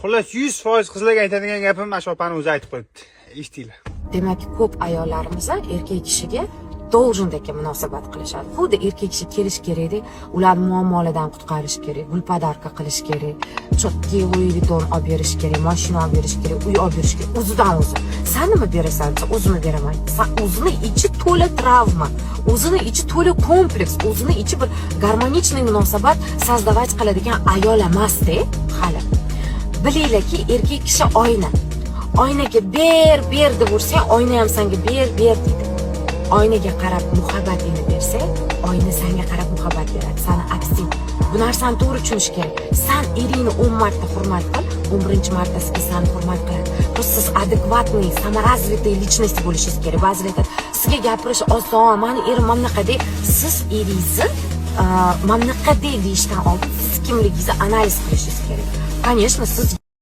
Xullas, 100% qizlarga aytadigan gapim mana shu opani o'zi aytib qo'yibdi. Eshitinglar. Demak, ko'p ayollarimiz erkak kishiga должен dek munosabat qilishadi. Xuddi erkak kishi kelish kerakdek, ularni muammolardan qutqarish kerak, gul подарка qilish kerak, чёткий Louis Vuitton olib berish kerak, mashina olib berish kerak, uy olib berish kerak. O'zidan o'zi. "San nima berasan?" desa, "O'zimni beraman." San o'zini ichi to'la travma, o'zini ichi to'la kompleks, o'zini ichi bir гармоничный munosabat создавать qiladigan ayol emasda hali. Bilinglarki, erkak kishi oyna. Oynaga "ber, ber" deb ursang, oyna ham senga "ber, ber" deydi. Oynaga qarab muhabbatingni bersang, oyna senga qarab muhabbat beradi. Sani aksing. Bu narsani to'g'ri tushunish kerak. San eringni 10 marta hurmat qil, 11 martasiga seni hurmat qiladi. Просто siz адекватный, саморазвитый личность bo'lishingiz kerak. Ba'zilar aytadi: "Sizga gapirish oson, mani erim mana bunaqa" deb. Siz eringizni mana bunaqa deyishdan oldin siz kimligingizni analiz qilishingiz kerak. Конечно, siz